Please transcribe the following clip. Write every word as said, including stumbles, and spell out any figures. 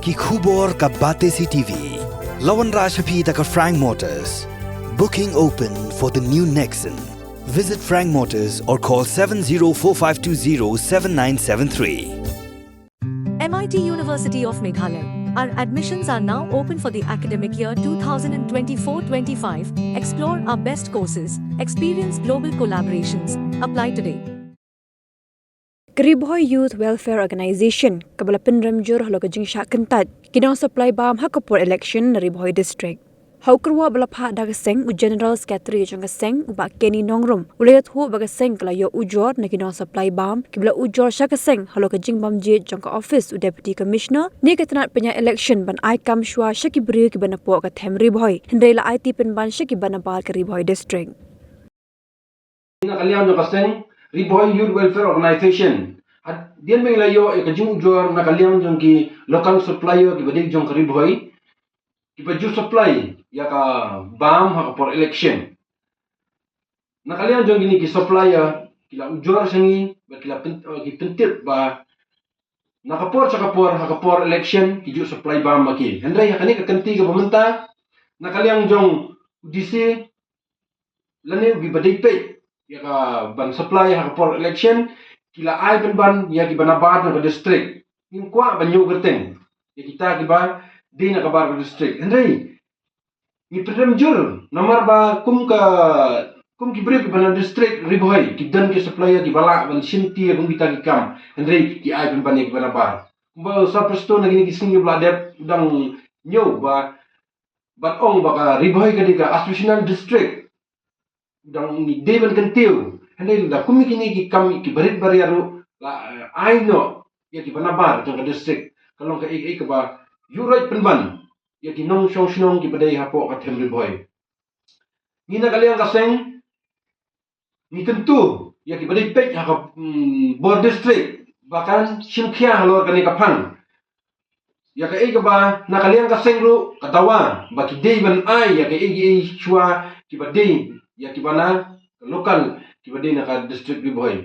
Ki khubor ka Batesi T V. La wanrah sha phi da ka Frank Motors. Booking open for the new Nexon. Visit Frank Motors or call seven zero four five two zero seven nine seven three. M I T University of Meghalaya. Our admissions are now open for the academic year twenty twenty-four twenty-five. Explore our best courses, experience global collaborations. Apply today. Ka Ri Bhoi Youth Welfare Organization, kaba la pynrem jur halor ka jingshah kyntait ki nong supply bam ha ka por election na Ri Bhoi District. Ha u kyrwoh ba la phah da ka seng, u General Secretary jong ka seng, u Bah Kenny Nongrum, u la ïathuh ba ka seng ka la ïoh ujor na ki nong supply bam kiba la ujor sha ka seng halor ka jingbym jied jong ka office u Deputy Commissioner ne ka tnat pynïaid election ban ai kam shuwa sha ki briew kiba napoh ka them Ri Bhoi. Hynrei la aiti pynban sha kiba nabar ka Ri Bhoi District. Na ka liang jong ka seng Ri Bhoi Youth Welfare Organization, hadien ba ngi la ïoh ïa ka jingujor na ka liang jong ki local supplier kiba dei jong ka Ri Bhoi, kiba ju supply ïa ka bam ha ka por election. Na ka liang jong kine ki supplier ki la ujor sha ngi ba ki la pyn, eh, ki pyntip ba na ka por sha ka por, ha ka por election ki ju supply bam ma ki. Hynrei ha kane ka kynti kaba mynta, na ka liang jong u D C lane u kiba dei peit ïa ka ban supply ha ka por election, ki la ai pynban ïa kiba nabar na ka district. Ngim kwah ban ñiew kyrteng ïa kita kiba dei na ka bar ka district. Hynrei ngi pynrem jur namar ba kum ka, kum ki briew kiba na district Ri Bhoi ki don ki supplier kiba lah ban shim ti ïa kum kita ki kam. Hynrei ki ai pynban ïa kiba nabar. Kumba u Sir Prestone na kine ki sngi ba la dep u dang ñiew ba, ban ong ba ka Ri Bhoi ka dei ka aspirational district. Dang ngi dei ban kyntiew. Hynrei lada kum kine ki kam kiba rit ba ria ruh la, eh, ai noh ïa kiba nabar jong ka district, ka long kaei kaei kaba ïuhroit pynban ïa ki nongshong shnong kiba dei hapoh ka them Ri Bhoi. Ngi na ka liang ka seng ngi kyntu ïa kiba dei peit ha ka, mm, bor district ba kan shim khia halor kane ka phang. Ïa kaei kaba na ka liang ka seng ruh ka dawa ba ki dei ban ai ïa kaei kaei shuwa kiba dei ïa kiba na ka local, kiba dei na ka district Ri Bhoi.